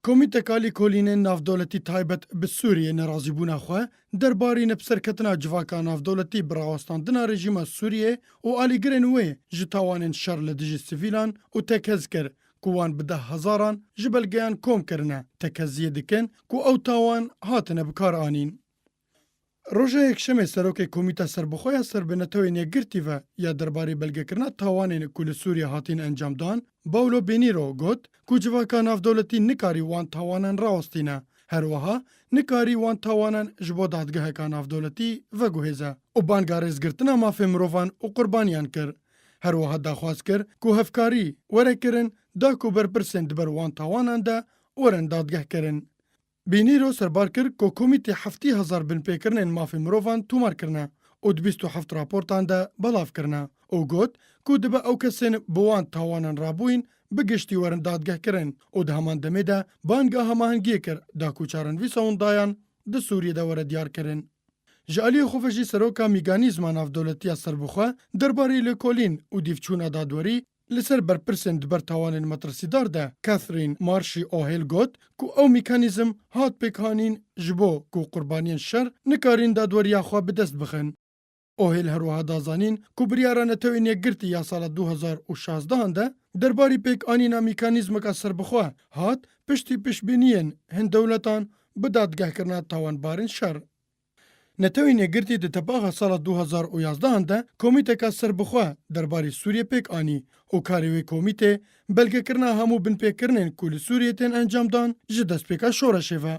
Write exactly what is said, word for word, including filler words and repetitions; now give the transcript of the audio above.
Komîteka Lêkolînên Navdewletî taybet bi Sûriyê nerazîbûna xwe derbarî nepserketina civaka navdewletî bi rawestandina rejîma Sûriyê û alîgirên wê ji tawanên şer li dijî sivîlan û tekez kir ku wan bi deh hezaran ji belgeyan kom kirine, tekeziyê dikin ku ew tawan hatine bikaranîn. Roja Yekşemê serokê Komîta Serbixwe ya ser bi Netewên Yekgirtî ve ya derbarê belgekirina tawanên ku li Sûriye hatîn encamdan, Paulo Pinheiro, got ku civaka navdewletî nikarî wan tawanan rawestîne. Her wiha nikarî wan tawanan ji bo dadgeheka navdewletî veguhêze û banga rêzgirtina mafê mirovan û qurbaniyan kir. Her wiha daxwaz kir ku hevkarî were kirin da ku berpirsên di ber wan tawanan de werin dadgehkirin. Pinheiro serbar kir ku Komîtê heftê hezar binpêkirinên mafê mirovan tomar kirine û di bîst û heft raportan de belav kirine û got ku dibe ew kesên bi wan tawanan rabûyîn bi giştî werin dadgehkirin û di heman demê de banga hemahengiyê kir da ku çarenivîsa windayan di Sûriyê de were diyarkirin. Ji aliyê xwe ve jî seroka Mîkanîzma Navdewletî ya Serbixwe derbarê lêkolîn û dîvçûna dadwerî li ser berpirsên di ber tawanên metirsîdar de Catherine Marshi O'Hale got ku ew mîkanîzm hat pêkanîn ji bo ku qurbaniyên şer nikarîn dadweriya xwe bi dest bixin. O'Hale her wiha da zanîn ku biryara Netewên Yekgirtî ya sala du hezar û şazdehan de derbarî pêkanîna mîkanîzmeka serbixwe hat piştî pişbîniyên hin dewletan bi dadgehkirina tawanbarên şer. Netewên Yekgirtî di tebaxa sala du hezar û yazdehan de komîteka serbixwe derbarî Sûriyê pêk anî û karê wê komîtê belgekirina hemû binpêkirinên ku li Sûriyê tên encamdan ji destpêka şoreşê ve.